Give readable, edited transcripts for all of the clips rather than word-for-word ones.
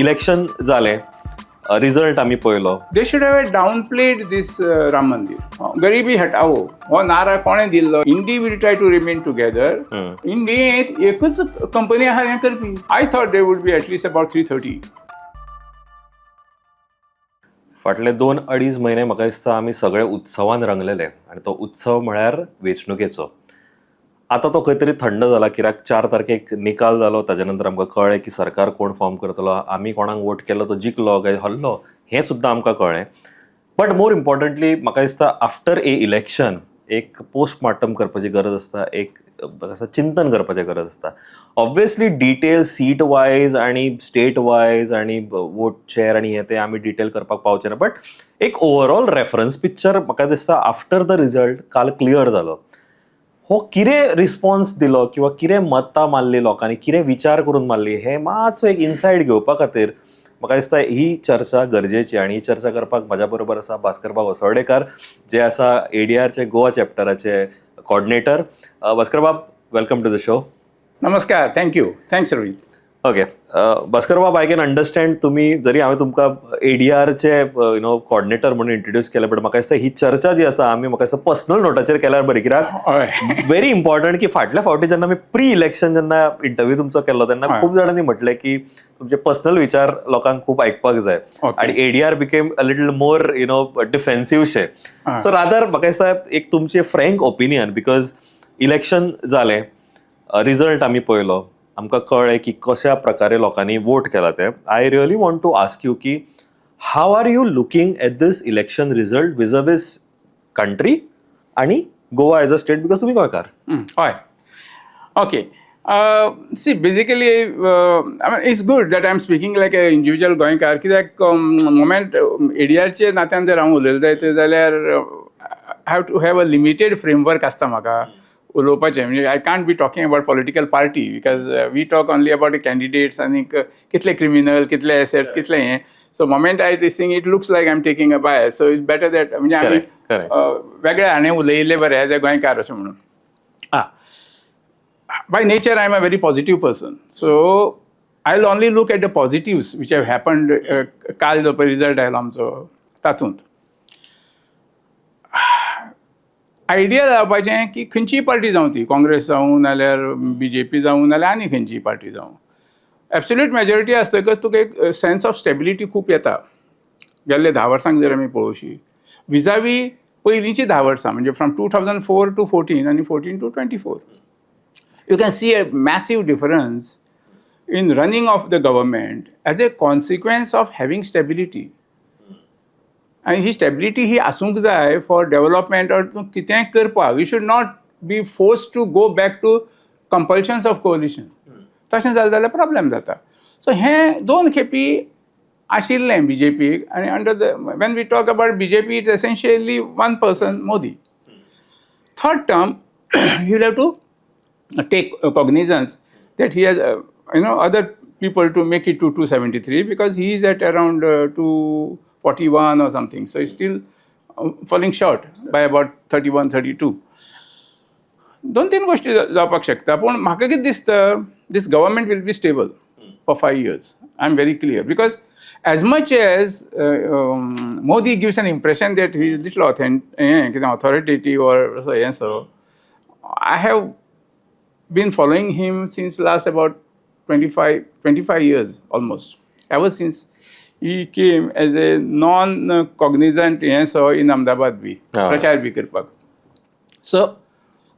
Election जालें, result आमी पळयलो. They should have downplayed this Ram Mandir. गरिबी हटाओ हो नारा कोणें दिल्लो? INDI will try to remain together. इंडियेंत एकूच कंपनी आहा हें करपी. I thought they would be at least about 330. फाटले 2-2.5 म्हयने म्हाका दिसता आमी सगळे उत्सवान रंगलेले आनी तो उत्सव म्हळ्यार वेंचणुकेचो. आतां तो खंय तरी थंड जाला, कित्याक 4 तारखेक निकाल जालो. ताच्या नंतर आमकां कळ्ळें की सरकार कोण फॉर्म करतलो, आमी कोणाक वोट केलो तो जिखलो काय हरलो हें सुद्दां आमकां कळ्ळें. बट मोर इम्पॉर्टंटली, म्हाका दिसता आफ्टर ए इलेक्शन एक पोस्टमार्टम करपाची गरज आसता, एक असं चिंतन करपाचें गरज आसता. ऑब्वियसली डिटेल सीट वायज आणि स्टेट वायज आणि वोट शेअर आणि हे ते आमी डिटेल करपाक पावचे ना, बट एक ओवरऑल रेफरन्स पिक्चर म्हाका दिसता आफ्टर the result काल क्लियर जालो. हो कितें रिस्पॉन्स दिलो किंवा कितें मतां मारली लोकांनी, कितें विचार करून मारली, हे मातसो एक इनसायट घेवपा खातीर म्हाका दिसता ही चर्चा गरजेची. आनी ही चर्चा करपाक म्हज्या बरोबर आसा भास्कर बाब असोर्डेकर, जे आसा एडीआरचे गोवा चॅप्टराचे कॉर्डिनेटर. भास्कर बाब, welcome to the show. नमस्कार, thank you, thanks Rohit. Okay Bhaskar Bob, I can understand तुमी जरी हांवें तुमकां एडीआरचे you know coordinator म्हणून इंट्रोड्यूस केलें, बट म्हाका दिसता ही चर्चा जी आसा आमी म्हाका दिसता पर्सनल नोटाचेर केल्यार बरी, कित्याक व्हेरी इम्पॉर्टंट की फाटल्या फावटी जेन्ना आमी प्री इलेक्शन जेन्ना इंटरव्यू तुमचो केल्लो तेन्ना खूब जाणांनी म्हटलें की तुमचे पर्सनल विचार लोकांक खूब आयकपाक जाय आणि ADR became a little more defensive शे. सो रादर म्हाका दिसता एक तुमचे फ्रँक ओपिनियन, because election जालें, रिजल्ट आमी पळयलो, आमकां कळ्ळें की कशा प्रकारे लोकांनी वोट केला ते. I really want to ask you की how are you looking at this election result vis-a-vis country आणि Goa as a state, because तुमी गोंयकार. हय, okay. See, basically, I mean, it's good that I am speaking like a individual गोंयकार, कित्याक moment एडीआरचे नात्यान जर हांव उलयलें जायत जाल्यार I have to have a limited framework आसता म्हाका उलोवपाचें. म्हणजे I can't be talking about political party because we talk only about candidates आनीक कितले क्रिमिनल, कितले एसेट्स, कितले हें. So moment I this thing, it looks like I am taking a bias, so it's better that म्हणजे आमी Correct, correct. वेगळ्या हाणें उलयिल्लें बरें एज अ गोंयकार अशें म्हणून. आं, by nature I am a very positive person, so I will only look at the positives which have happened. काल जो पळय रिजल्ट आयलो आमचो, तातूंत आयडिया जावपाचें की खंयचीय पार्टी जावं, ती काँग्रेस जावं नाल्यार बीजेपी जावं नाल्यार आनी खंयचीय पार्टी जावं, एब्सोल्यूट मेजॉरिटी आसतकच तुका एक सेन्स ऑफ स्टेबिलिटी खूब येता. गेल्ले 10 वर्सांक जर आमी पळोवशी विजावी पयलींची 10 वर्सां, म्हणजे from 2004 to 14 आनी 14 to 24, you can see a massive difference in running of the government as a consequence of having stability. आनी ही स्टेबिलिटी ही आसूंक जाय फॉर डेव्हलपमेंट ऑर कितेंय करपाक. You should not be forced to go back to compulsions of coalition. तशें जालें जाल्यार problem जाता. So हें दोन खेपी आशिल्लें बीजेपीक. आनी under the when we talk about BJP, it's essentially one person, Modi. Third term, he will have to take cognizance that he has other people to make it to 273, because he is at around 241 or something, so he's still falling short by about 31, 32. दोन तीन गोष्टी जावपाक शकता, पूण म्हाका कितें दिसता, this government will be stable for 5 years. I am very clear, because as much as Modi gives an impression that he is little हें कितें ऑथॉरिटेटीव or असो हें, so I have been following him since last about 25 years almost, ever since he came as a non-cognizant हें so in Ahmedabad B प्रचार बी करपाक. So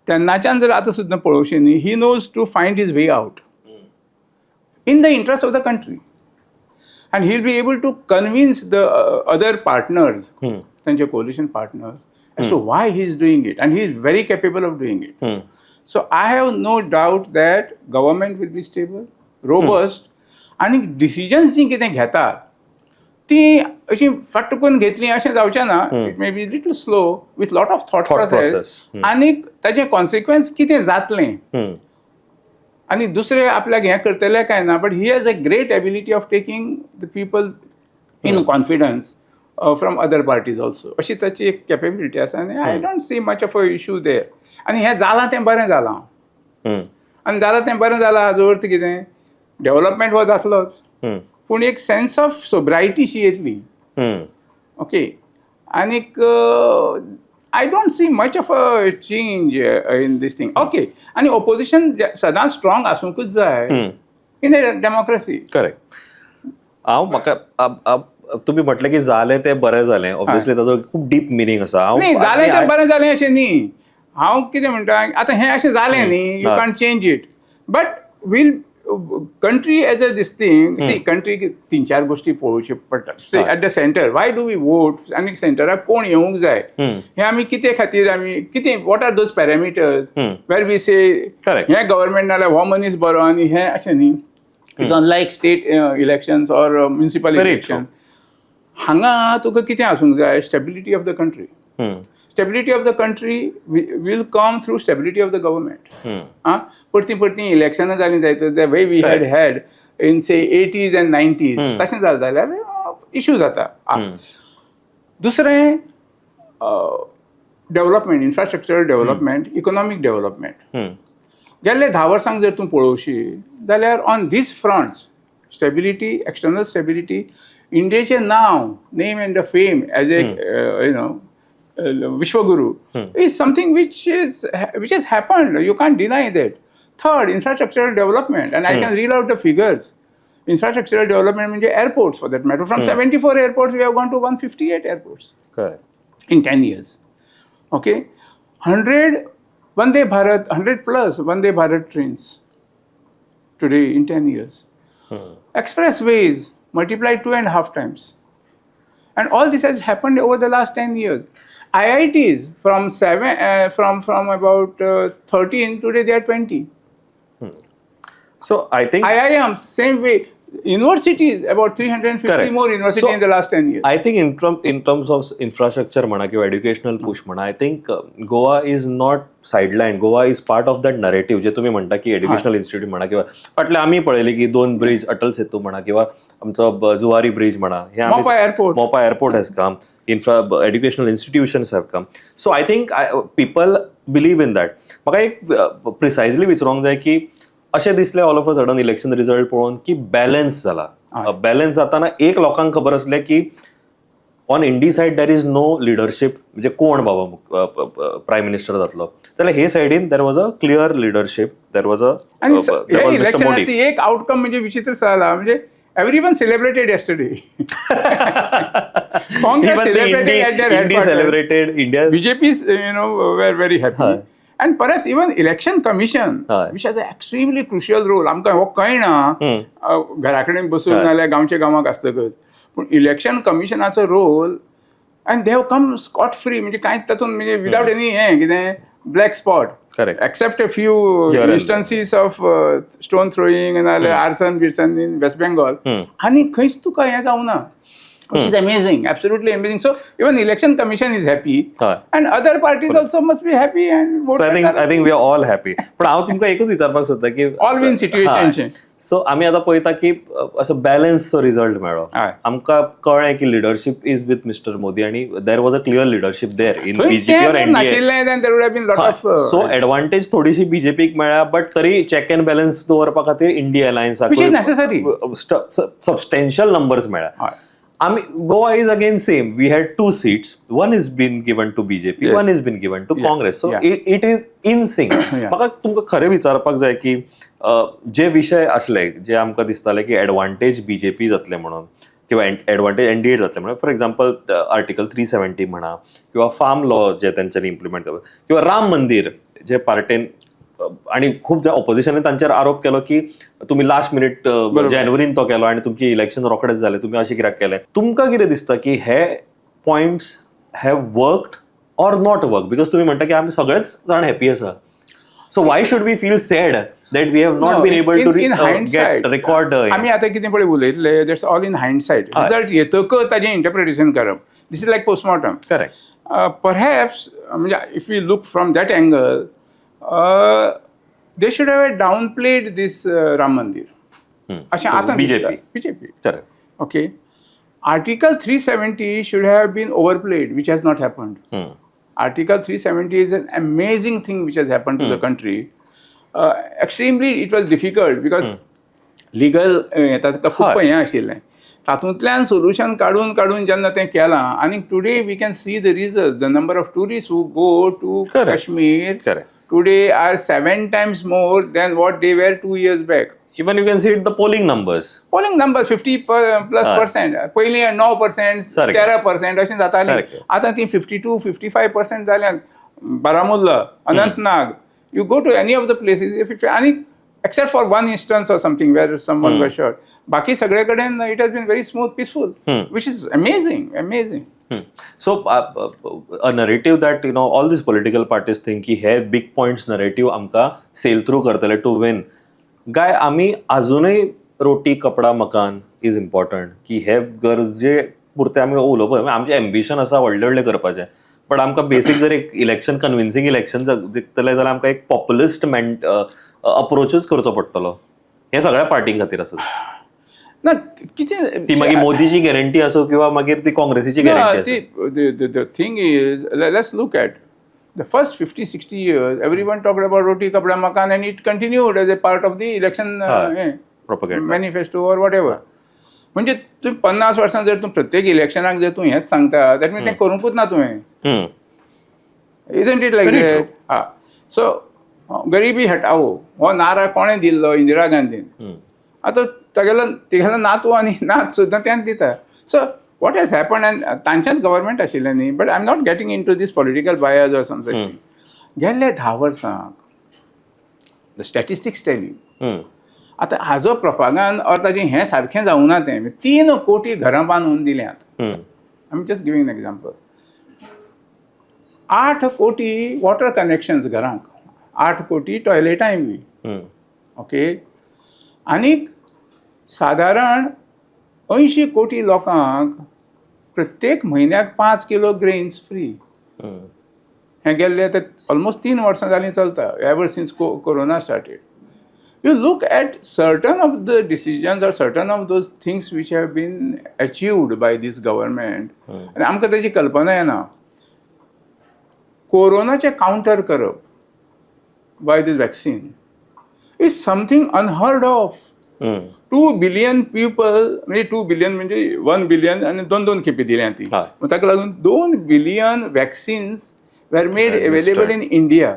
तेन्नाच्यान जर आतां सुद्दां पळोवशी न्ही, he knows to find his way out in the interest of the country and he will be able to convince the other partners, तांचे coalition partners, as to why he is doing it, and he is very capable of doing it. So I have no doubt that government will be stable, robust, आनी decisions जीं कितें घेतात ती अशी फट्ट करून घेतली अशें जावचें ना. It may be little slow with lot of thought Thought process process. आनी ताजें कॉन्सिक्वन्स कितें जातलें आनी दुसरे आपल्याक हें करतले काय ना, but he has a great ability of taking the people in confidence from other parties also. अशी ताची एक कॅपेबिलिटी आसा आनी I don't see much of a issue there. आनी हें जालां तें बरें जालां. आनी जालां तें बरें जालां हाजो अर्थ कितें, डेव्हलपमेंट हो जातलोच. पूण एक सेन्स ऑफ सोब्रायटी शी येतली. ओके, आनीक I don't see much of a change in this thing, okay? आनी ओपोजिशन सदांच स्ट्रॉंग आसूंकच जाय इन अ डेमोक्रेसी. करेक्ट. हांव म्हाका तुमी म्हटलें की जालें तें बरें जालें. ऑब्वियसली ताजो खूब डीप मिनींग आसा. हांव न्ही, जालें तें बरें जालें अशें न्ही. हांव कितें म्हणटा, आतां हें अशें जालें न्ही, you can't change it, but will country as a this thing, see, country तीन चार गोश्टी पळोवच्यो पडटा. See, at the center, why do we vote आनी सेंटराक कोण येवंक जाय, हें आमी कितें खातीर, आमी कितें, what are those parameters where we say हें गव्हर्मेंट नाल्यार हो मनीस बरो आनी हें अशें न्ही. It's unlike state elections or municipal Very. Election. हांगा तुका कितें आसूंक जाय? Stability of the country. Stability of the country will come through stability of the government. आं, परतीं परतीं इलेक्शनां जालीं जायत, the way we had had in, say, 80s and 90s, तशें जालें जाल्यार इशू जाता. दुसरें, development, infrastructure development, economic development. गेल्ले 10 वर्सांक जर तूं पळोवशी जाल्यार on these fronts, stability, external stability, इंडियेचें now, name and the fame as a विश्वगुरू is something which has happened. You can't deny that. Third, infrastructural development, and I can reel out the figures. Infrastructural development म्हणजे airports, for that matter. From 74 airports, we have gone to 158 airports correct in 10 years. Okay, 100 Vande Bharat, 100 plus Vande Bharat trains today in 10 years. Expressways multiplied 2.5 times. And all this has happened over the last 10 years. IITs from about 13, today they are 20. So I think IIMs, same way. Universities, about 350 Correct. More universities So, in the last 10 years. I think in terms of infrastructure म्हणा किंवा educational push म्हणा, I think Goa is not sideline. Goa is part of that narrative जे तुम्ही म्हणता की educational institute म्हणा किंवा फाटले आमी पळयले की दोन ब्रिज, अटल सेतू म्हणा किंवा आमचो जुवारी ब्रिज म्हणा, हे आमी Mopa airport. Mopa airport has come, infra, educational institutions have come. So I think people believe in that. म्हाका एक प्रिसायजली विचारूंक जाय की अशें दिसलें all of a sudden election result पळोवन की बॅलन्स जाला? बॅलन्स जाताना एक लोकांक खबर आसलें की on INDI side there is no leadership, म्हणजे कोण बाबा प्रायम मिनिस्टर जातलो, जाल्यार हे सायडीन there was a clear leadership, there was a आणि हे इलेक्शनाची एक आउटकम म्हणजे विचित्र जाला, म्हणजे everyone celebrated yesterday. Congress celebrated at their headquarters. Celebrated India. BJP's, were very happy. And perhaps even Election Commission, which has an extremely crucial role, आमकां हो कळना घरा कडेन बसून नाल्यार गांवच्या गांवाक आसतकच, पूण election कमिशनाचो role, and they have come scot free, म्हणजे कांय तातूंत म्हणजे विदाउट एनी हें कितें black spot, except a few Here and there. Instances of stone throwing नाल्यार आर्सन बिर्सन इन वेस्ट बेंगॉल, आनी खंयच तुका हें जावना, which is amazing, absolutely amazing. So even Election Commission is happy, and other parties also must be happy and vote. So I think we are all happy, पण हांव तुमकां एकूच विचारपाक सोदता की All win situation चे. सो आमी आतां पळयता की असो बॅलन्सचो रिजल्ट मेळ्ळो. आमकां कळ्ळें की leadership is with Mister Modi आणि there was a clear leadership there in BJP or NDA. नाशिल्लें, then there would have been lot of so advantage थोडीशी बीजेपीक मेळ्ळ्या, बट तरी चेक अँड बॅलन्स दवरपा खातीर India alliance Which is necessary. Substantial numbers मेळ्ळ्या. आमी Goa is again same. We had two seats. One is been given to BJP, one is been given to Congress, so it is in sync. म्हाका तुमकां खरें विचारपाक जाय की जे विशय आसले जे आमकां दिसताले की एडवांटेज बीजेपी जातले म्हणून किंवा एडवांटेज एनडीए जातले म्हणून, फॉर एक्झाम्पल आर्टिकल 370 म्हणा किंवा फार्म लॉ जे तेंच्यांनी इम्प्लिमेंट करप किंवा राम मंदिर जे पार्टेन आणि खूप ऑपोजिशनान तांचेर आरोप केलो की तुम्ही लास्ट मिनिट जानेवारीन तो केलो आणि तुमची इलेक्शन रोखडेच जाले, तुम्ही अशें कित्याक केलें? तुमकां कितें दिसता की हे points have worked or not work? Because तुमी म्हणटा की आमी सगळेच जाण हॅपी आसा, so why should we feel sad that we have not No, been able to in hindsight, get record? आमी आतां कितें पळय उलयतले, that's all in hindsight. Result येतकच ताजें इंटरप्रिटेशन करप, this is like postmortem. Correct perhaps म्हणजे if you look from that angle, they should have downplayed this Ram Mandir अशें आतां. BJP. BJP. Correct Okay, Article 370 should have been overplayed, which has not happened. Article 370 is an amazing thing which has happened to the country. Extremely, it was difficult because legal ताका खूब हें आशिल्लें. तातूंतल्यान solution काडून काडून जेन्ना तें केलां आनी today we can see the result. The number of tourist who go to Kashmir today are seven times more than what they were 2 years back. Even you can see it the polling numbers. Polling number 50 plus percent. पयलीं 9%, 13% अशें जातालें. आतां ती 52, 55% जाल्यात. Baramulla, Anantnag, you go to any of the places आनी except for one instance or something where someone was shot, बाकी सगळे कडेन it has been very smooth, peaceful, which is amazing, amazing. So a narrative that all these political parties think की हे big points narrative आमकां sale through करतले two win काय आमी अजूनय रोटी कपडा मकान is important की हे गरजे पुरते आमी उलोवप? आमचें एम्बिशन आसा व्हडलें व्हडलें करपाचें, बट आमकां बेसीक जर एक इलेक्शन, कन्विन्सिंग इलेक्शन जिखतले जाल्यार आमकां एक पॉप्युलिस्ट मेंट अप्रोचूच करचो पडटलो. हे सगळ्या पार्टीं खातीर आसा. ना, कितें ती मागीर मोदीची गॅरंटी आसूं किंवा मागीर ती काँग्रेसीची गॅरंटी आसूं. The thing is, let's look at the first 50, 60 years, everyone talked about roti, kapda, makan, and it continued as a part of the election propaganda. Manifesto or whatever. म्हणजे तुम्ही 50 वर्सां जर तूं प्रत्येक इलेक्शनाक जर तूं हेंच सांगता, that mean तें करूंकूच ना तुवें. Isn't it like Very true. हा, सो गरिबी हटाओ हो नारा कोणें दिल्लो? इंदिरा गांधीन. आतां तागेलो तिगेलो नातू आनी नात सुद्दां तेंच दिता. So what has happen, and तांचेंच गव्हर्मेंट आशिल्लें न्ही, but I am not getting into this political bias or some such thing. गेल्ले 10 वर्सांक the statistics tell you, आतां हाजो प्रोपागांड ऑर ताजें हें सारकें जावना ना, तें 3 कोटी घरां बांदून दिल्यांत. I am just giving example. 8 कोटी वॉटर कनेक्शन्स घरांक, 8 कोटी टॉयलेटांय बी. ओके, आनीक सादारण 80 कोटी लोकांक प्रत्येक म्हयन्याक 5 किलो ग्रेन्स फ्री. हें गेल्ले आतां ऑलमोस्ट 3 वर्सां जालीं चलता, ever since corona started. You look at certain of the decisions or certain of those things which have been achieved by this government आनी आमकां ताजी कल्पना येना. कोरोनाचें कावंटर करप by this vaccine is something unheard of. 2 billion people, म्हणजे 2 billion म्हणजे 1 billion आनी दोन दोन खेपे दिल्या ती. ताका लागून 2 billion vaccines were made available in India.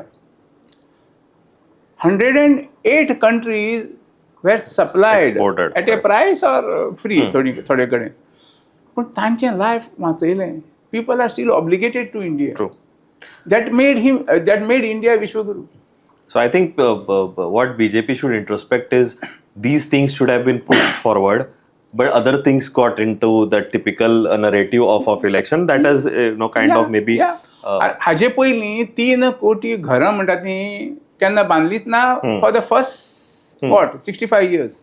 108 countries were supplied Exported, at a price or free थोडी थोडे कडेन, पूण तांचें life वाचयलें. People are still obligated to India. True. That made India Vishwaguru. So I think what BJP should introspect is these things should have been pushed forward, but other things got into the typical narrative of election that has kind of maybe हाजे पयलीं 3 कोटी घरां म्हणटा ती केन्ना बांदलीच ना for the first, what, 65 years.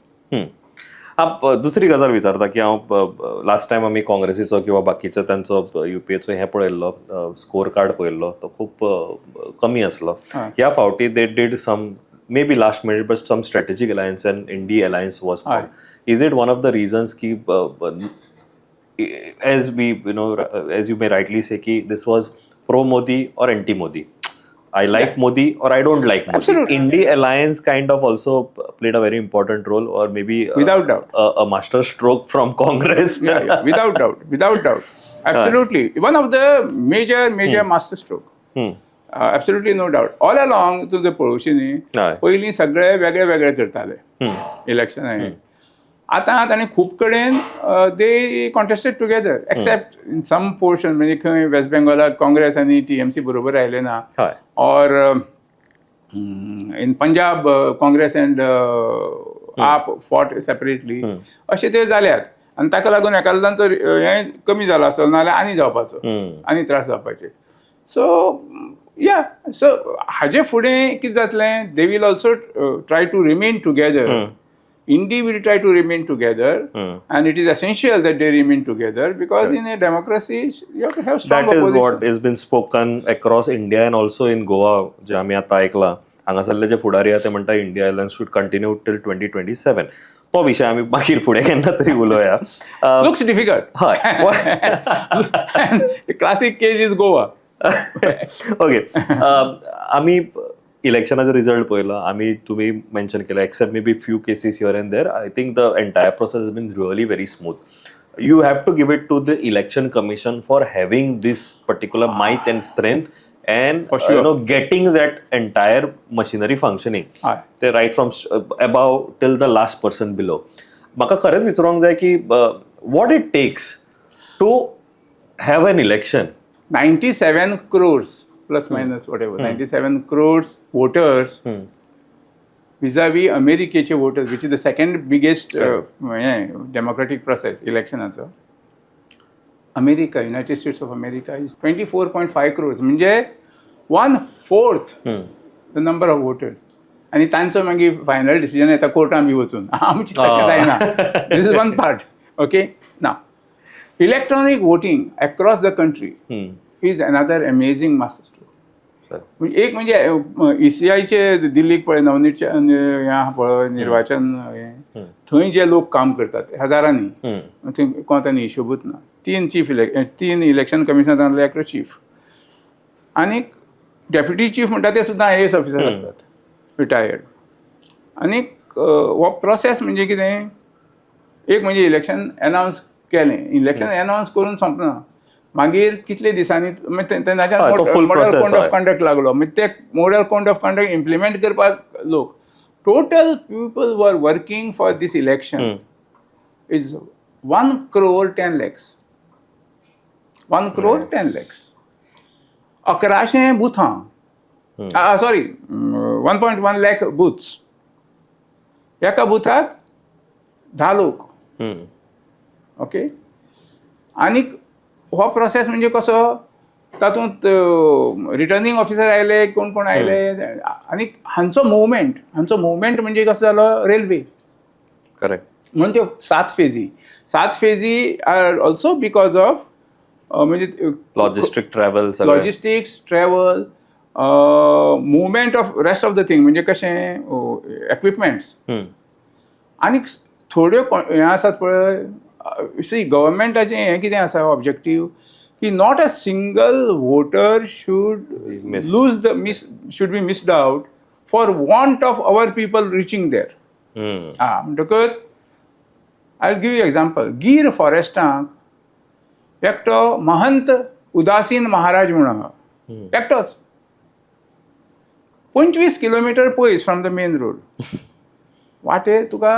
आप दुसरी गजाल विचारता की हांव लास्ट टायम आमी काँग्रेसीचो किंवा बाकीचो तांचो युपीएचो हें पळयल्लो, स्कोर कार्ड पळयल्लो, तो खूब कमी आसलो. ह्या फावटी they did some maybe last minute but some strategic alliance and INDI alliance was. Is it one of the reasons की as we as you may rightly say ki this was pro Modi or anti Modi, I like Modi or I don't like Modi? Absolutely. Indi alliance kind of also played a very important role or maybe Without doubt. a master stroke from Congress? Yeah, without doubt, without doubt. Absolutely. One of the major, major master stroke. Absolutely no doubt. All along तुझे पळोवशी न्ही, पयलीं सगळे वेगळे वेगळे करताले election. आतां ताणें खूब कडेन they contested together except in some portion, म्हणजे खंय वेस्ट बेंगॉलाक काँग्रेस आनी टीएमसी बरोबर आयले ना or in Punjab Congress and AAP fought separately. अशे ते जाल्यात आनी ताका लागून एकादांचो हें कमी जाला आसलो, नाजाल्यार आनी जावपाचो, आनी त्रास जावपाचे. सो या, सो हाजे फुडें कितें जातलें, they will also try to remain together. INDI will try to remain together, and it is essential that they remain together because in a democracy you have to have strong That is opposition. What is been spoken across India and also in Goa, जे आमी आतां आयकलां. हांगासरले जे फुडारी आहा ते म्हणटा INDI alliance should continue till 2027. तो विशय आमी मागीर फुडें केन्ना तरी उलोवया. Looks difficult. The classic case is Goa. Okay, आमी इलेक्शनाचो रिजल्ट पळयलो आमी, तुमी मेन्शन केलं, except maybe few cases here and there, I think the entire process has been really very smooth. You have to give it to the Election Commission for having this particular might and strength and For sure. Getting that entire machinery functioning. हय. ते right from above till the last person below. म्हाका खरेंच विचारूंक जाय की what it takes to have an election? 97 crores, plus minus whatever, 97 crores voters vis-a-vis अमेरिकेचे voters, which is the second biggest हें democratic process इलेक्शनाचो. America, United States of America is 24.5 crores, म्हणजे one fourth the number of voters. आनी तांचो मागीर final decision येता कोर्टान बी वचून, आमचें तशें जायना. This is one part, okay? ना, electronic voting across the country is another amazing master stroke. म्हणजे एक म्हणजे ईसीआयचे दिल्लीक पळय, नवनीतचे हें आहा पळय, निर्वाचन हें, थंय जे लोक काम करतात ते हजारांनी, थंय कोण तांणी हिशोबूच ना. तीन चीफ इलेक् तीन इलेक्शन कमिशनर, तांतलो एकटो चीफ आनी डेप्युटी चीफ म्हणटा ते सुद्दां आयएएस ऑफिसर आसतात रिटायर्ड. आनीक हो प्रोसेस म्हणजे कितें, एक म्हणजे इलेक्शन एनावन्स केलें, इलेक्शन एनावन्स करून सोंपना, मागीर कितले दिसांनी मागीर तेन्नाच्यान हय, तो full model process, code of हय. कंडक्ट लागलो. मागीर ते model code of conduct implement करपाक लोक, total people were working for this election is 1 crore 10 lakhs, 1 crore 10 lakhs. 1100 बुथां, sorry, 1.1 lakh booths. एका बुथाक 10 लोक. ओके, आनीक हो प्रोसेस म्हणजे कसो, तातूंत रिटर्निंग ऑफिसर आयले, कोण कोण आयले, आनी हांचो मुवमेंट म्हणजे कसो जालो, रेल्वे. म्हणून त्यो सात फेजी, सात फेजी are also because of म्हणजे लॉजिस्टीक, ट्रॅव्हल सगळें. Logistics, travel, movement of rest of the thing, म्हणजे कशें, एक्विपमेंट्स. आनी थोड्यो हें आसात पळय, सी, गव्हर्मेंटाचें हें कितें आसा ऑब्जेक्टीव की not a single voter should missed. Lose the miss should be missed out for want of our people reaching there. आं, म्हणटकच I give you example. Gir फॉरेस्टाक एकटो महंत उदासीन महाराज म्हणून आहा, एकटोच, 25 किलोमिटर पयस फ्रॉम the main road. वाटेर तुका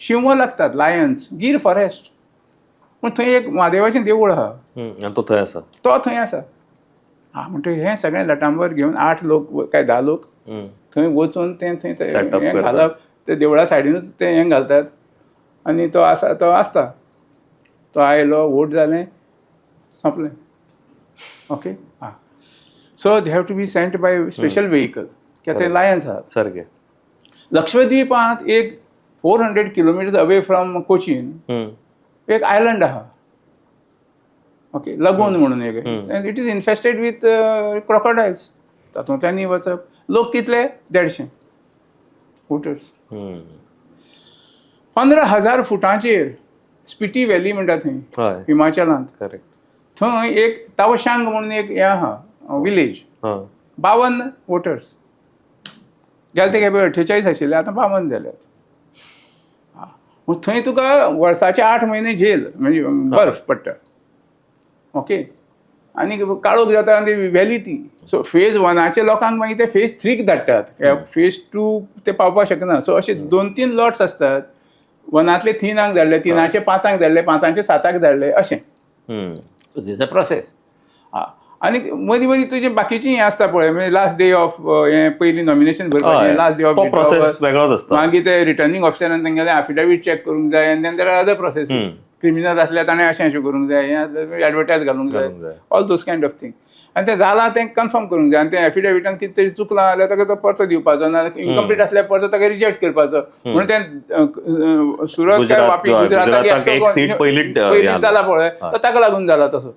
शिंव लागतात, लायन्स, गीर फॉरेस्ट. पूण थंय एक म्हादेवाचें देवूळ आहा. आनी तो थंय आसा. तो थंय आसा. हा, म्हणटकीर हें सगळें लटांबर घेवन आठ लोक काय 10 लोक थंय वचून तें थंय ते Setup हें करतात. घालप, ते देवळा सायडीनूच तें हें घालतात आनी तो आसा तो आसता. तो आयलो, वोट जालें, सोंपलें. ओके, आं, so they have to be sent by special vehicle कित्याक ते लायन्स आहात. लक्षद्वीपांत एक 400 kilometers away from Cochin एक आयलंड आहा, ओके, लगून म्हणून एक. It is infested with crocodiles. तातूंतल्यानय वचप. लोक कितले? 150 वोटर्स. 15,000 फुटांचेर स्पिटी व्हॅली म्हणटा थंय, हिमाचलांत. थंय एक तावशांग म्हणून एक हें आहा, विलेज. 52 वोटर्स. गेले ते खेपे 48 आशिल्ले, आतां 52 जाल्यात. मग थंय तुका वर्साचे 8 म्हयने झेल, म्हणजे बर्फ पडटा, ओके, आनी काळोख जाता आनी ती व्हॅली ती. सो फेज वनाचे लोकांक मागीर ते फेज थ्रीक धाडटात, फेज टू ते पावपाक शकना. सो अशे दोन तीन लॉट्स आसतात. वनांतले तिनांक धाडले, तिनाचे पांचांक धाडले, पांचांचे साताक धाडले, अशें. So this a process. आनी मदीं मदीं तुजें बाकीचीं हें आसता पळय, म्हणजे लास्ट डे ऑफ हें, पयलीं नॉमिनेशन भरपाचें, लास्ट डे ऑफ तो प्रोसेस वेगळोच आसता. मागीर ते रिटर्निंग ऑफिसरान तेंगेलें एफिडेवीट चॅक करूंक जाय आनी then there are other processes. Criminal आसल्यार ताणें अशें अशें करूंक जाय, हें एडवर्टायज घालूंक जाय. घालूंक जाय. All those kind of thing. आनी तें जालां तें कन्फर्म करूंक जाय आनी तें एफिडेविटान कितें तरी चुकलां जाल्यार ताका तो परतो दिवपाचो, ना इनकम्प्लीट आसल्यार परतो ताका रिजेक्ट करपाचो. म्हणून तें सुरत काय गुजरात, वापी, गुजराताक गुजराताक एक सीट पयलींच, पयलीं हे जाला पळय, तो ताका लागून जाला तसो.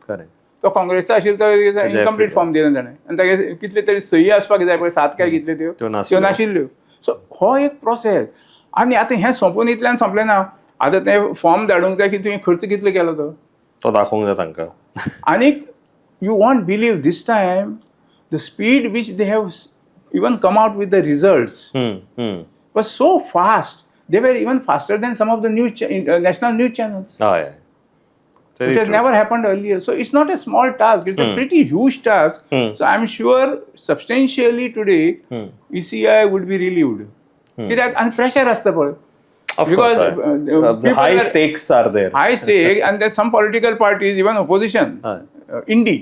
तो काँग्रेसचो आशिल्लो, तो इनकम्प्लीट फॉर्म दिलें ताणें आनी तागे कितले तरी सही आसपाक जाय पळय, सात काय कितल्यो त्यो. त्यो नासल्यो. त्यो नाशिल्ल्यो. सो हो एक प्रोसेस. आनी आतां हें सोंपून इतल्यान सोंपलें ना. आतां तें फॉर्म धाडूंक जाय की तुवें खर्च कितलो केलो तो. तो दाखोवंक जाय तांकां. आनीक you won't believe, this time the speed which they have even come out with the results was so fast. They were even faster than some of the national news channels, हय which has never happened earlier. So it's not a small task, it's a pretty huge task. So I'm sure substantially today ECI would be relieved. कित्याक आनी pressure आसता पळय. Of Because, course, people high are- stakes are there. High stake, and that some political parties, even opposition, हय. INDI,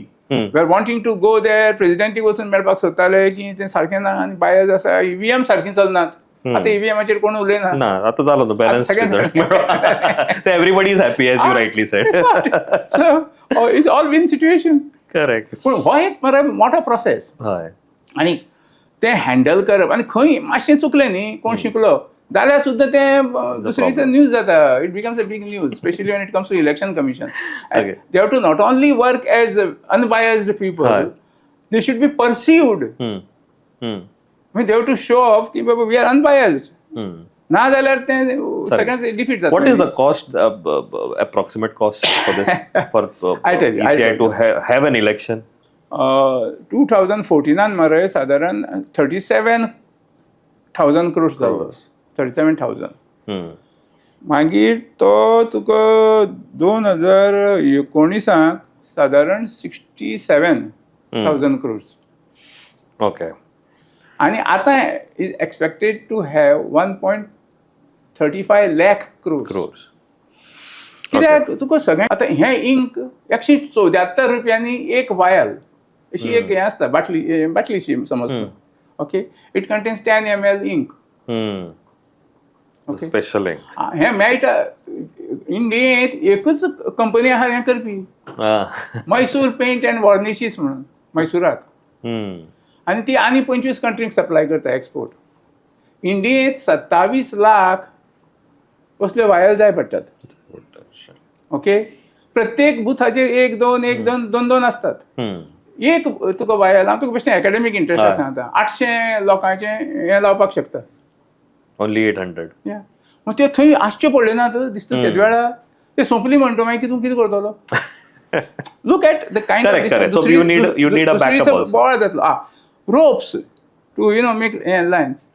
were wanting to go there. प्रेसिडेंटीक वचून मेळपाक सोदताले की तें सारकें ना आनी बायज आसा, ईव्हीएम सारकी चलनात. आतां ईव्हीएमाचेर कोण उलयना. ना, आता झालं ना बॅलन्स सगळ्यांच- Result. So everybody is happy, as you rightly said. So it's all win situation. Correct. पूण हो एक मरे मोठो प्रोसेस हय आनी तें हँडल करप आनी खंय मातशें चुकलें न्ही, कोण शिकलो जाल्यार सुद्दां तें दुसरे दिसा न्यूज जाता. It becomes a big news, specially when it comes to Election Commission. They have to not only work as unbiased people, they should be perceived. Hmm hmm म्हणजे they have to show off की बाबा, we are unbiased. ना जाल्यार तें सगळ्यांच defeat जाता. What is the cost, approximate cost for this, for I tell you, I'll ECI tell to have an election? 2014 मरे सादारण 37,000 crores जालो, 37,000. मागीर तो तुका 2019 सादारण 67,000 crores. आनी आतां is expected to have 1.35 lakh crores. Crores. कित्याक तुका सगळें आतां हें इंक 174 रुपयांनी एक वायल अशी एक हें आसता, बाटली, बाटलीशी समज तूं, okay, it contains 10 ml ink. The special ink. हें मेळटा इंडियेंत, एकूच कंपनी आहा हें करपी, मैसूर पेंट अँड वॉर्निशीस म्हणून मैसुराक. आनी ती आनी 25 कंट्रींक सप्लाय करता एक्सपोर्ट. इंडियेंत 27 लाख असल्यो वायल जाय पडटात. ओके, प्रत्येक बुथाचेर एक दोन, एक दोन, दोन दोन आसतात. एक तुका वायल, हांव तुका बेश्टें एकाडेमीक इंट्रस्ट सांगता, 800 लोकांचें हें लावपाक शकता. Only 800. या, मग ते थंय आसचे पडले ना दिसता तेद वेळार ते सोंपली म्हणटा, मागीर कितें कितें करतलो? Look at the kind. Correct. So you need a backup also. बोवाळ जातलो. आ ropes to make lines,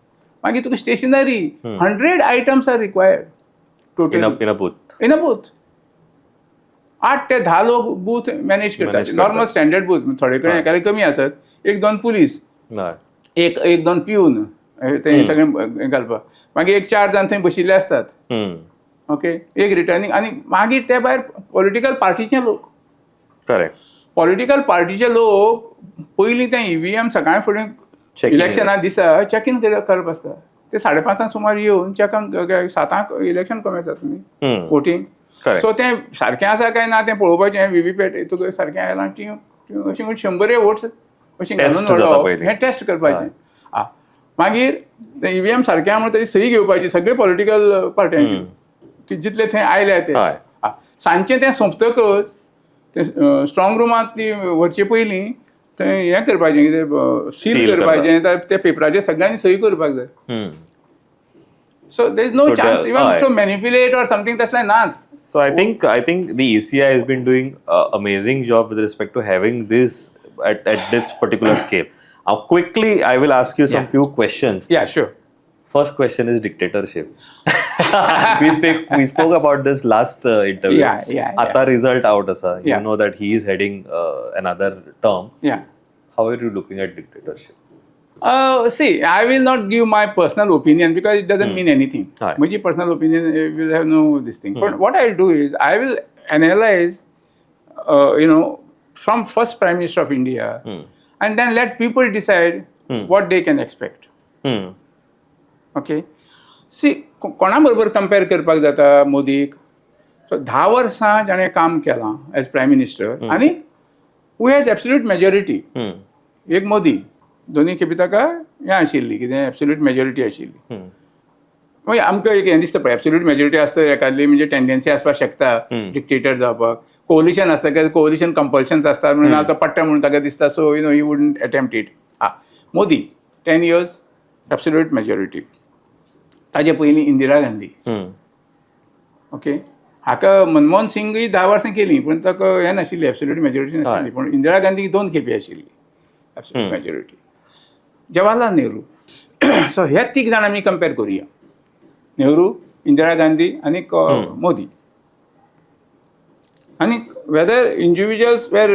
मागीर तुका stationery, 100 items are required In a total in a booth. In a booth. 8 ते 10 लोक बूथ मॅनेज करतात. Manage करतात. Normal standard booth, थोडे कडेन एकादे कमी आसत, एक दोन पुलीस, एक एक दोन पिवन ते सगळें घालपाक, मागीर एक चार जाण थंय बशिल्ले आसतात. ओके, एक रिटर्निंग आनी मागीर ते भायर पॉलिटिकल पार्टीचे लोक. पॉलिटिकल पार्टीचे लोक पयलीं ते ईव्हीएम सकाळी फुडें Check in. इलेक्शना दिसा चॅक इन करप आसता. ते 5:30 सुमार येवन चॅकांक 7 जांक इलेक्शन कमी जाता न्ही, वोटींग. सो तें सारकें आसा काय ना तें पळोवपाचें. व्हीव्हीपॅट तुका सारकें आयलां, टी टी अशें करून शंबरय वोट्स अशें Test घालून जाता उडोवप. पयलीं. हें टेस्ट करपाचें. आ मागीर तें ईव्हीएम सारकें आहा म्हणून ताजी सही घेवपाची सगळे पॉलिटिकल पार्ट्यांची की जितले थंय आयले ते. सांजचें तें सोंपतकच तें स्ट्रॉंग रुमांत ती व्हरचे पयलीं थंय हें करपाचें, कितें, सील Seal करपाचें. त्या पेपराचेर सगळ्यांनी सही करपाक जाय. So there is no So chance even to manipulate or something, तसलें नाच. So I think the ECI has been doing amazing job with respect to having this at this particular scale. Now quickly I will ask you some few questions. Yeah, sure. First question is dictatorship. We spoke about this last interview. Yeah. आता result out असा. You know that he is heading another term. How are you looking at dictatorship? See, I will not give my personal opinion because it doesn't mean anything. म्हजी personal opinion will have no this thing. But what I'll do is I will analyze, from first Prime Minister of India, and then let people decide what they can expect. Okay. See, कोणा बरोबर compare करपाक जाता मोदीक? So 10 वर्सां जाणें काम केलां as prime minister आनी हू हॅज एब्सोल्यूट मेजॉरिटी, एक मोदी. दोनी खेपी ताका हें आशिल्ली, कितें, एब्सोल्यूट मेजॉरिटी आशिल्ली. मागीर आमकां एक हें दिसता पळय, एब्सोल्यूट मेजॉरिटी आसता एकादली म्हणजे टेंडन्सी आसपाक शकता डिक्टेटर जावपाक. कोलिशन आसता, कित्याक कोलिशन कंपल्शन्स आसता म्हणून तो पडटा म्हणून ताका दिसता, so you wouldn't attempt it. Ah Modi 10 years absolute majority. ताजे पयलीं इंदिरा गांधी. ओके, हाका मनमोहन सिंगूय 10 वर्सां केली, पूण ताका हें नाशिल्ली, एब्सोल्यूट मेजॉरिटी नाशिल्ली. पूण इंदिरा गांधीक दोन खेपे आशिल्ली absolute majority. Jawaharlal Nehru. So हे तीग जाण आमी कंपेर करुया, नेहरू, इंदिरा गांधी आनी मोदी. आनी वेदर इंडिविज्युअल्स वेर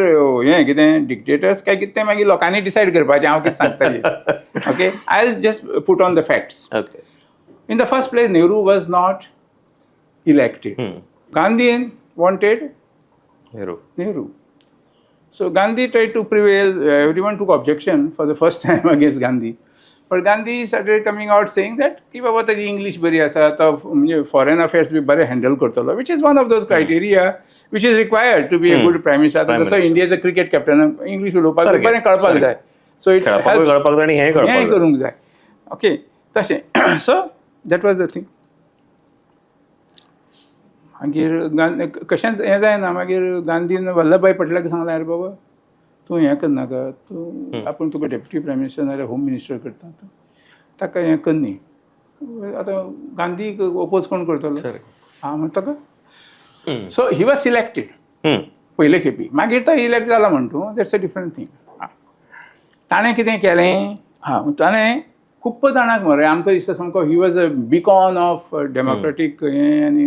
हें कितें डिक्टेटर्स काय कितें तें मागीर लोकांनी डिसायड करपाचें. हांव कितें सांगता, okay, I just put on the facts. In the first place, Nehru was not elected. Gandhi wanted Nehru. Nehru. So Gandhi tried to prevail. Everyone took objection for the first time against Gandhi. But Gandhi started coming out saying that की बाबा, ताजी English बरी आसा, तो म्हणजे foreign affairs बी बरे handle करतलो, which is one of those criteria which is required to be a good prime minister. आतां Prime जसो Minister. इंडियेचो क्रिकेट कॅप्टन, इंग्लीश उलोवपाक बरें कळपाक जाय. सो it खेळपाकूय कळपाक जाय आनी हेंय कळपाक हेंय जाय. करूंक जाय, ओके, तशें. So that was the thing. मागीर कशेंच हें जायना. मागीर गांधीन वल्लभभाई पटेलाक सांगलें, "आरे बाबा, तूं हें करनाका, तूं आपूण तुका डेप्युटी प्रायम मिनिस्टर नाजाल्यार होम मिनिस्टर करता, तूं ताका हें कर न्ही." आतां गांधीक ओपोज कोण करतलो? आं, म्हण ताका, so he was selected पयले खेपी. मागीर तो इलेक्ट जाला म्हण तूं, that's a different thing. ताणें कितें केलें? हां, ताणें खूब्ब जाणांक मरे, आमकां दिसता सामको he was a beacon of democratic हें, आनी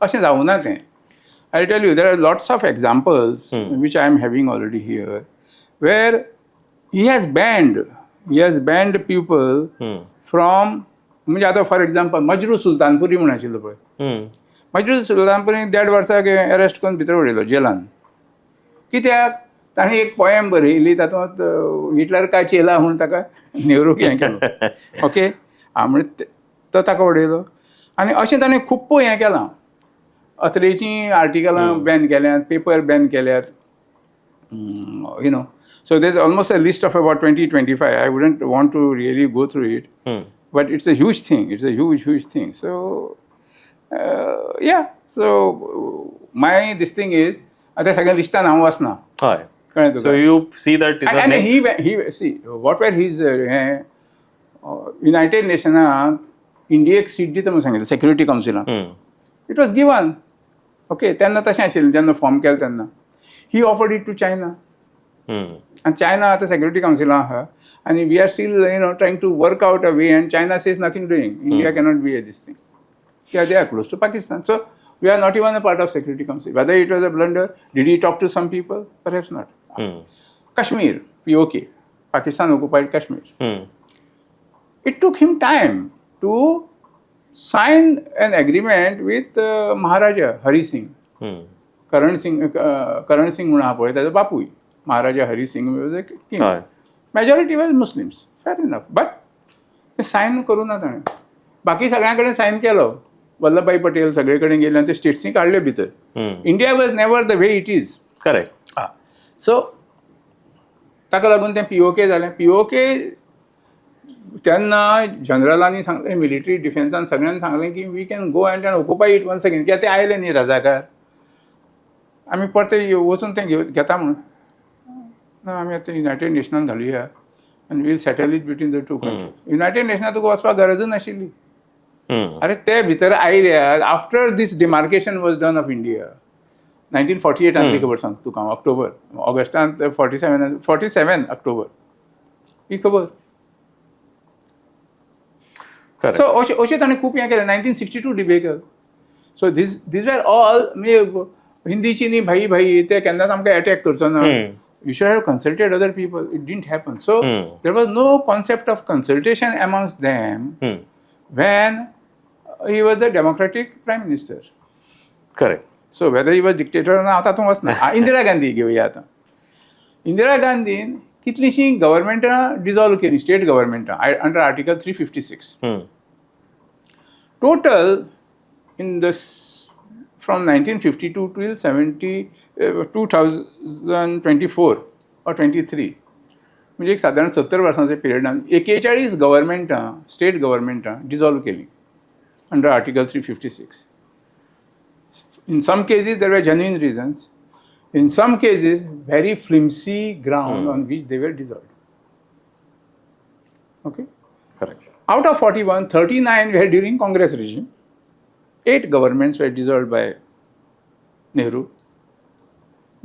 अशें जावूं ना तें. I tell you, there are lots of examples which I am having already here where he has banned people from, म्हणजे आतां फॉर एक्झाम्पल, मजरू सुलतानपुरी म्हूण आशिल्लो पळय. मजरू सुलतानपुरी देड वर्साक अरेस्ट करून भितर उडयलो जेलान. कित्याक? ताणें एक पोएम बरयली, तातूंत हिटलर काय चेला म्हूण ताका नेहरूक हें केलो, ओके. आं, म्हणजे तो ताका उडयलो. आनी अशें ताणें खूब्ब हें केलां. अत्रेचीं आर्टिकलां बॅन केल्यात, पेपर बॅन केल्यात. So there's almost a list of about 20, 25. I wouldn't want to really go through it, but it's a huge thing. It's a huge, huge thing. So, yeah. So, my this thing is, आतां सगळ्या लिस्टान हांव वचना. कळ्ळें तुका? So you see that And he, see, what were his, हें United नेशनाक इंडियेक seat दिता म्हणून सांगितलें security कावन्सिलान. It was given, okay. तेन्ना तशें आशिल्लें, जेन्ना फॉर्म केलें तेन्ना. He offered it to China. आनी चायना आतां सेक्युरिटी कावन्सिलान आहा आनी we are still trying to work out a way, and China says nothing doing, India cannot be a this thing कित्याक they are close to Pakistan. So we are not even a part of Security Council. Whether it was a blunder, did he talk to some people? Perhaps not. Kashmir, POK, Pakistan occupied Kashmir. It took him time to sign an agreement with Maharaja Hari Singh. Karan Singh, Karan Singh म्हणून आहा पळय, ताजो बापूय Maharaja Hari Singh was a king. Majority was Muslims, fair enough, but ते sign करूं ना ताणें. बाकी सगळ्यां कडेन सायन केलो, वल्लभभाई पटेल सगळे कडेन गेले आनी ते स्टेट्सी काडले भितर. India was never the way it is. So ताका लागून तें पीओके जालें. पीओके तेन्ना जनरलांनी सांगलें, मिलिटरी डिफेन्सान सगळ्यांनी सांगलें की we can go and occupy it once again, कित्याक ते आयले न्ही रजाकार, आमी परते वचून तें घेव घेता म्हणून. ना, आमी आतां युनायटेड नेशनान घालुया आनी we'll settle it between the two countries. United नेशनान तुका वचपाक गरजूच नाशिल्ली. अरे, ते भितर आयले after this demarcation was done of India. 1948 आंतली खबर सांग तुका हांव, ऑक्टोबर, ऑगस्टांत 47, 47 ऑक्टोबर ही खबर. सो अशें अशें ताणें खूब हें केलें. 1962 debacle. So this were all, म्हणजे हिंदी चिनी भाई भाई, ते केन्नाच आमकां एटॅक करचो ना. You should have consulted other people. It didn't happen. So there was no concept of consultation amongst them when he was the democratic prime minister. So whether he was dictator ना, हांव तातूंत वचना. इंदिरा गांधी घेवया आतां. इंदिरा गांधीन कितलींशीं गव्हर्मेंटां dissolve केली, state गव्हर्मेंटां, under Article 356. Total in this from 1952 till 70 2024 or 23, म्हणजे एक सादारण 70 वर्सांच्या पिरियडान 41 गव्हर्मेंटां, स्टेट गव्हर्मेंटां डिजॉल्व केली under Article 356. In some cases there were genuine reasons, in some cases very flimsy ground on which they were dissolved, okay. Out of 41, 39 were during Congress regime. Eight governments were dissolved by Nehru.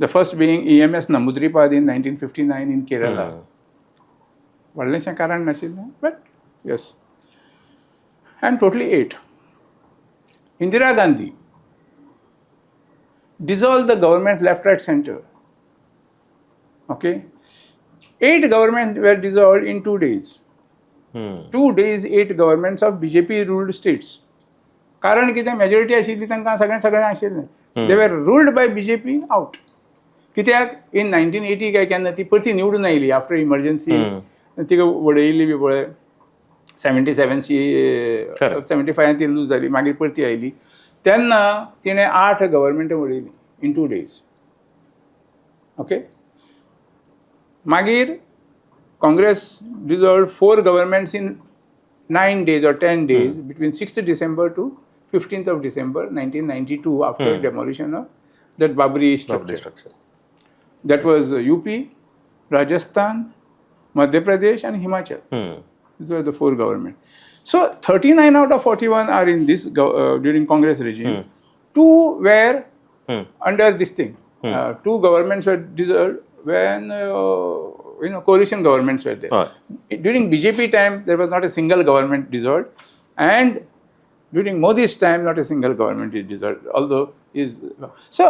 The first being EMS Namboodiripad in 1959 in Kerala. व्हडलेंशें कारण नाशिल्लें, but yes, and totally eight. Indira Gandhi dissolved the government left, right, center. Okay? Eight governments were dissolved in 2 days. 2 days, eight governments of BJP ruled states. कारण कितें, majority आशिल्ली तांकां, सगळें सगळें आशिल्लें. They were ruled by BJP out. कित्याक in 1980 काय केन्ना ती परती निवडून आयली आफ्टर इमर्जन्सी, तिका वडयल्ली बी पळय 77 शी. 75 ती लूज जाली, मागीर परती आयली तेन्ना तिणें आठ गव्हर्मेंटां उडयलीं इन 2 डेज. ओके, मागीर Congress dissolved four governments in 9 days or 10 days between 6th December to 15th of December 1992, after demolition of that Babri structure. Structure. That was UP, Rajasthan, Madhya Pradesh, and Himachal. These were the four government. So 39 out of 41 are in this during Congress regime. Two were under this thing. Two governments were dissolved when coalition governments were there. During BJP time, there was not a single government dissolved, and during Modi's time, not a single government is dissolved. Although is so.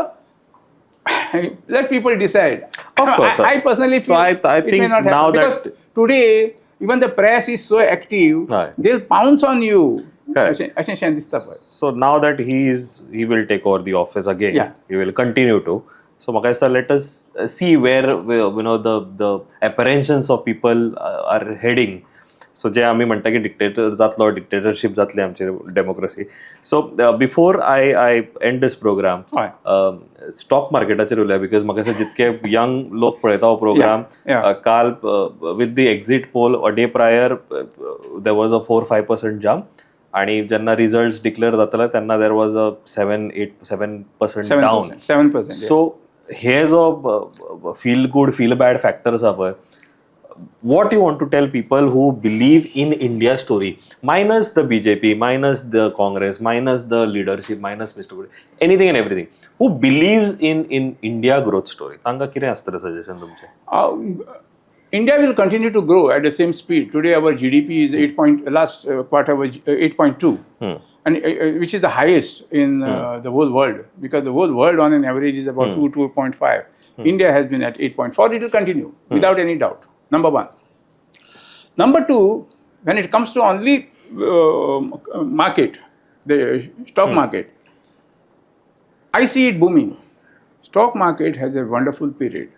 Let people decide. Of course, I personally So feel I it may think not happen now because that- today even the press is so active, they'll pounce on you. Correct. अशें अशें शें दिसता पळय. So now that he will take over the office again. He will continue to. So म्हाका दिसता, let us see where the apprehensions of people are heading. So जे आमी म्हणटा की डिक्टेटर जातलो, डिक्टेटरशीप जातली आमची democracy. So before I end this program, हय. Stock मार्केटाचेर उलया, because म्हाका दिसता जितके यंग लोक पळयता हो प्रोग्राम. काल with the exit poll a day prior, there was a 4-5% jump आणि जेन्ना रिजल्ट डिक्लेअर जातले तेन्ना there was a 7, 8, 7% down. 7%. So हे जो feel good, feel bad factor आसा पळय, what you want to tell people who believe in India story, minus the BJP, minus the Congress, minus the leadership, minus Mr. Modi, anything and everything, who believes in India growth story, तांकां कितें आसतलें suggestion तुमचें? India will continue to grow at the same speed. Today, our GDP is 8 point, last quarter was 8.2, and which is the highest in the whole world, because the whole world on an average is about 2, 2.5. India has been at 8.4. It will continue without any doubt. Number one. Number two, when it comes to only market, the stock market, I see it booming. Stock market has a wonderful period.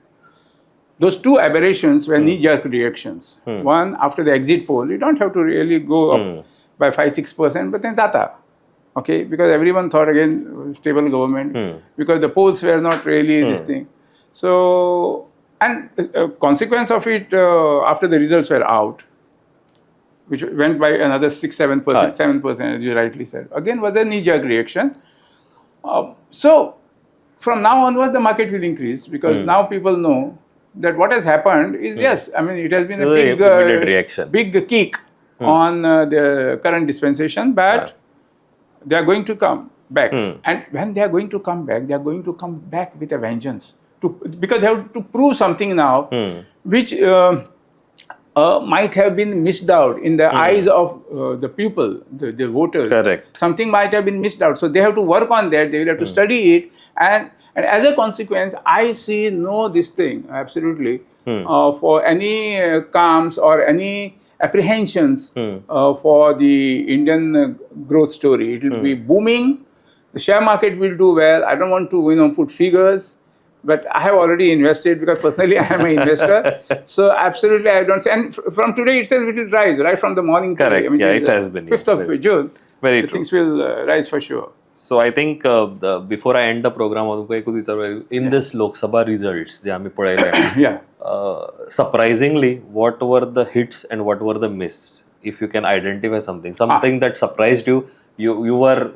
Those two aberrations were knee-jerk reactions. One, after the exit poll, you don't have to really go up by 5 6%, but then जाता. Okay, because everyone thought again stable government, because the polls were not really this thing. So, and consequence of it, after the results were out, which went by another 6 7%, 7%, as you rightly said, again was a knee jerk reaction. So, from now onwards, the market will increase because now people know that what has happened is, yes, I mean, it has been a So, big immediate reaction. Big kick on the current dispensation, but they are going to come back. And when they are going to come back, they are going to come back with a vengeance. Because they have to prove something now, which might have been missed out in the eyes of the people, the voters. Correct. Something might have been missed out. So they have to work on that. They will have to study it. And as a consequence, I see no this thing, absolutely, for any qualms or any apprehensions for the Indian growth story. It will be booming. The share market will do well. I don't want to put figures, but I have already invested because personally I am an investor. So absolutely I don't say. And from today itself it will rise, right from the morning today. Correct. I mean, Yeah, it is, it has been, 5th yeah. of Very June. Very The true. things will rise for sure. So I think before I end the program, हांव तुमकां एकूच विचारपाक, in this Lok Sabha results जे आमी पळयले, surprisingly, what were the hits and what were the miss, if you can identify something that surprised you, you were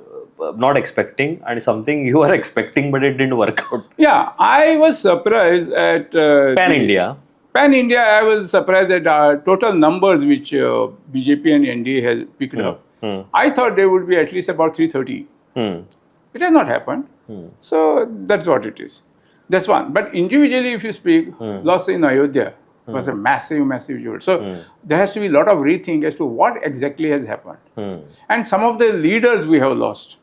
not expecting, and something you are expecting but it didn't work out? Yeah, I was surprised at Pan India. Pan India, I was surprised at total numbers which BJP and NDA has picked up. I thought there would be at least about 330. It has not happened. So that's what it is. That's one. But individually, if you speak, loss in Ayodhya. Was a massive, massive jolt. So there has to be lot of rethink as to what exactly has happened. And some of the leaders we have lost.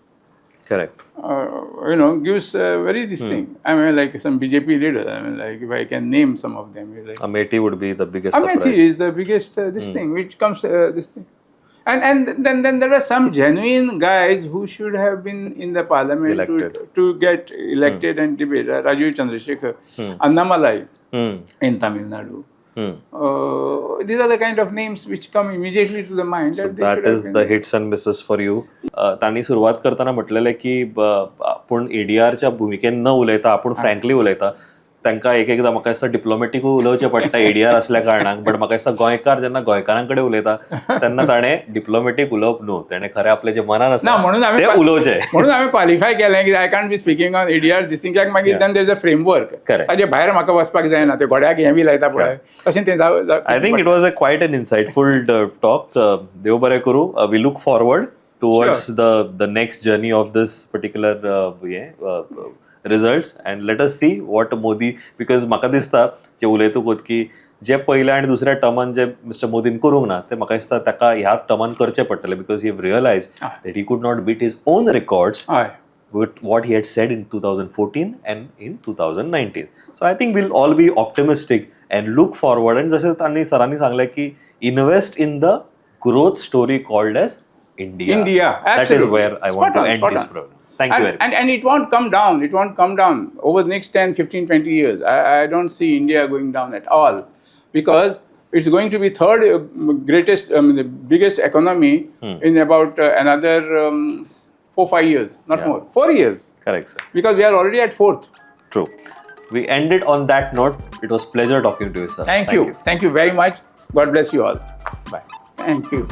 Correct Gives very this thing. I mean, like some BJP leaders. I mean, like if I can name some of them, like Amethi would be the biggest. Amethi is the biggest this thing which comes this thing. And then there are some genuine guys who should have been in the parliament Elected. to get elected and debate. Rajiv Chandrasekhar, Annamalai in Tamil Nadu. These are the kind of names which come immediately to the mind. That they that should have is been. The hits and misses for you. तांणी सुरवात करतना म्हटलेलें की आपूण एडीआरच्या भुमिकेन न उलयता, आपूण frankly उलयता. तांकां एक एकदां म्हाका दिसता डिप्लोमॅटिकूय उलोवचें पडटा एडीआर असल्या कारणान, बट म्हाका दिसता गोंयकार जेन्ना गोंयकारां कडेन उलयता तेन्ना ताणें डिप्लोमॅटीक उलोवप न्हू, ताणें खरें आपलें जें मनान ना आसा म्हणून तें हांवें उलोवचें. म्हणून हांवें क्वालिफाय केलें की I can't be speaking on ADR this thing, कित्याक मागीर then there is a framework. Correct. ताजे भायर म्हाका वचपाक जायना. ते घोड्याक हें बी लायता पळय, तशें तें जावं. I think it was a quite an insightful talk. देव बरें करूं. We look forward towards the next journey of this particular हें results and let us see what Modi, because म्हाका दिसता जे उलयतकूच की जे पयल्या आनी दुसऱ्या टर्मान जे मिस्टर मोदीन करूंक ना, ते म्हाका दिसता ताका ह्या टर्मान करचें पडटलें, because he realize that he could not beat his own records हय with what he had said in 2014 and in 2019. So I think we'll all be optimistic and look forward. And जसे त्यांनी सरांनी सांगलं की invest in the growth story called as India. India, That is absolutely. where I want Spot to on, end spot this on. Program. Thank you and, very much. And it won't come down. It won't come down over the next 10, 15, 20 years. I don't see India going down at all because it's going to be third greatest, the biggest economy in about another 4, 5 years, not more. 4 years. Correct, sir. Because we are already at fourth. True. We end it on that note. It was pleasure talking to you, sir. Thank you. Thank you very much. God bless you all. Bye. Thank you.